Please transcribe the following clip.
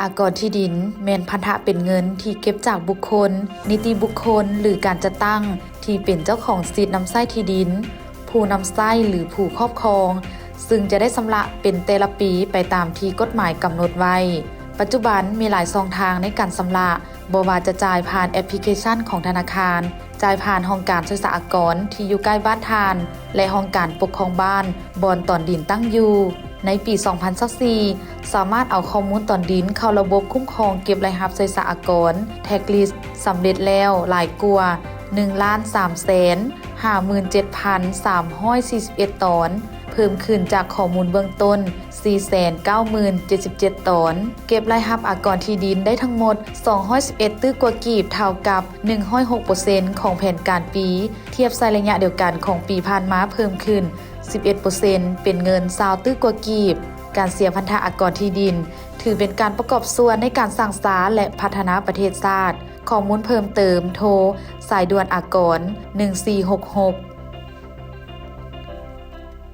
ອາກອນທີ່ດິນແມ່ນພັນທະເປັນເງິນທີ່ເກັບຈາກບຸກຄົນ, ນິຕິບຸກຄົນ ຫຼື ການຈັດຕັ້ງທີ່ເປັນເຈົ້າຂອງສິດນຳໃຊ້ທີ່ດິນ, ຜູ້ນຳໃຊ້ ຫຼື ຜູ້ຄອບຄອງ, ຊຶ່ງຈະໄດ້ຊຳລະເປັນແຕ່ລະປີໄປຕາມທີ່ກົດໝາຍກຳນົດໄວ້. ປັດຈຸບັນມີຫຼາຍຊ່ອງທາງໃນການຊຳລະ, ບໍ່ວ່າຈະຈ່າຍຜ່ານແອັບພລິເຄຊັນຂອງທະນາຄານ, ຈ່າຍຜ່ານຫ້ອງການສ່ວຍສາອາກອນທີ່ຢູ່ໃກ້ບ້ານທ່ານ ແລະ ຫ້ອງການປົກຄອງບ້ານບ່ອນຕອນດິນຕັ້ງຢູ່. ໃນປີສອງພັນຊາວສີ່ ສາມາດເອົາຂໍ້ມູນຕອນດິນເຂົ້າລະບົບຄຸ້ມຄອງເກັບລາຍຮັບສ່ວຍສາອາກອນ Tax List ສຳເລັດແລ້ວຫຼາຍກວ່າໜຶ່ງລ້ານສາມແສນຫ້າໝື່ນເຈັດພັນສາມຮ້ອຍສີ່ສິບເອັດຕອນ, ເພີ່ມຂຶ້ນຈາກຂໍ້ມູນເບື້ອງຕົ້ນສີ່ແສນເກົ້າໝື່ນເຈັດສິບເຈັດຕອນ, ເກັບລາຍຮັບອາກອນທີ່ດິນໄດ້ທັງໝົດສອງຮ້ອຍສິບເອັດຕື້ກວ່າກີບ, ເທົ່າກັບໜຶ່ງຮ້ອຍຫົກເປີເຊັນຂອງແຜນການປີ, ທຽບໃສ່ໄລຍະດຽວກັນຂອງປີຜ່ານມາເພີ່ມຂຶ້ນສິບເອັດເປີເຊັນ ເປັນເງິນຊາວຕື້ກວ່າກີບ. ການເສຍພັນທະອາກອນທີ່ດິນ ຖືເປັນການປະກອບສ່ວນໃນການສ້າງສາ ແລະ ພັດທະນາປະເທດຊາດ. ຂໍ້ມູນເພີ່ມເຕີມ ໂທສາຍດ່ວນອາກອນໜຶ່ງສີ່ຫົກຫົກ